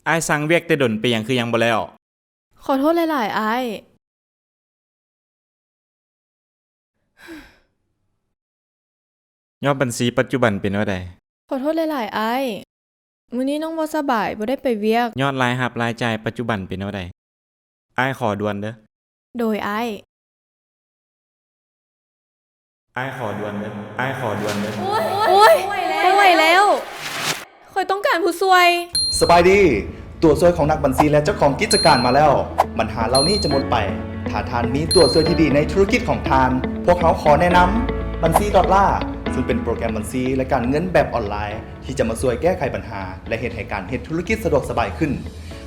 ອ້າຍສັ່ງວຽກແຕ່ດົນ ເປັນຫຍັງຄືຍັງບໍ່ແລ້ວ? ຂໍໂທດຫຼາຍໆ ອ້າຍ. ຍອດບັນຊີປັດຈຸບັນເປັນແນວໃດ? ຂໍໂທດຫຼາຍໆ ອ້າຍ. ມື້ນີ້ນ້ອງບໍ່ສະບາຍ ບໍ່ໄດ້ໄປວຽກ. ຍອດລາຍຮັບລາຍຈ່າຍປັດຈຸບັນເປັນແນວໃດ? ອ້າຍຂໍດ່ວນເດີ້. ໂດຍ ອ້າຍ. ອ້າຍຂໍດ່ວນເດີ້. ອ້າຍຂໍດ່ວນເດີ້. ໂອ້ຍ ບໍ່ໄຫວແລ້ວ. ຂ້ອຍຕ້ອງການຜູ້ຊ່ວຍ. ສະບາຍດີ. ຕົວຊ່ວຍຂອງນັກບັນຊີ ແລະ ເຈົ້າຂອງກິດຈະການມາແລ້ວ. ບັນຫາເຫຼົ່ານີ້ຈະໝົດໄປ ຖ້າທ່ານມີຕົວຊ່ວຍທີ່ດີໃນທຸລະກິດຂອງທ່ານ. ພວກເຮົາຂໍແນະນຳບັນຊີດອດລາ ຊຶ່ງເປັນໂປຣແກຣມບັນຊີ ແລະ ການເງິນແບບອອນລາຍ ທີ່ຈະມາຊ່ວຍແກ້ໄຂບັນຫາ ແລະ ເຮັດໃຫ້ການເຮັດທຸລະກິດສະດວກສະບາຍຂຶ້ນ.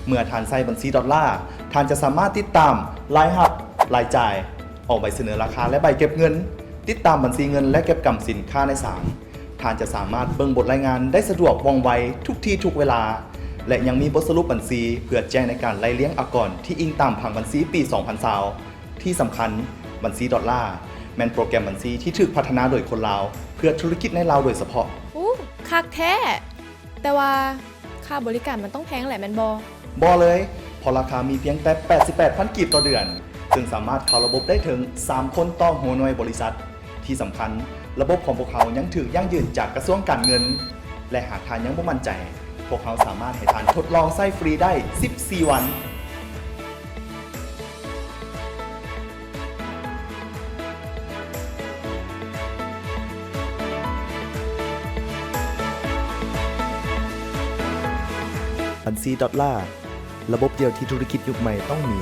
ເມື່ອທ່ານໃຊ້ບັນຊີດອດລາ, ທ່ານຈະສາມາດຕິດຕາມລາຍຮັບ, ລາຍຈ່າຍ, ອອກໃບສະເໜີລາຄາ ແລະ ໃບເກັບເງິນ, ຕິດຕາມບັນຊີເງິນ ແລະ ເກັບກຳສິນຄ້າໃນສາມ. ທ່ານຈະສາມາດເບິ່ງບົດລາຍງານໄດ້ສະດວກວ່ອງໄວທຸກທີ່ທຸກເວລາ ແລະ ຍັງມີບົດສະຫຼຸບບັນຊີເພື່ອແຈ້ງໃນການໄລ່ລຽງອາກອນທີ່ອີງຕາມຜັງບັນຊີປີສອງພັນຊາວ. ທີ່ສຳຄັນ, ບັນຊີດອດລາ ແມ່ນໂປຣແກຣມບັນຊີທີ່ຖືກພັດທະນາໂດຍຄົນລາວ ເພື່ອທຸລະກິດໃນລາວໂດຍສະເພາະ. ໂອ້ ຄັກແທ້! ແຕ່ວ່າຄ່າບໍລິການມັນຕ້ອງແພງແຫຼະແມ່ນບໍ່? ບໍ່ເລີຍ, ເພາະລາຄາມີພຽງແຕ່ແປດສິບແປດພັນກີບຕໍ່ເດືອນ, ຊຶ່ງສາມາດເຂົ້າລະບົບໄດ້ເຖິງສາມຄົນຕໍ່ຫົວໜ່ວຍບໍລິສັດ. ທີ່ສຳຄັນ, ລະບົບຂອງພວກເຮົາຍັງຖືກຢັ້ງຢືນຈາກກະຊວງການເງິນ, ແລະ ຫາກທ່ານຍັງບໍ່ໝັ້ນໃຈ, ພວກເຮົາສາມາດໃຫ້ທ່ານທົດລອງໃຊ້ຟຣີໄດ້ສິບສີ່ວັນ. ບັນຊີດອດລາ ລະບົບດຽວທີ່ທຸລະກິດຍຸກໃໝ່ຕ້ອງມີ.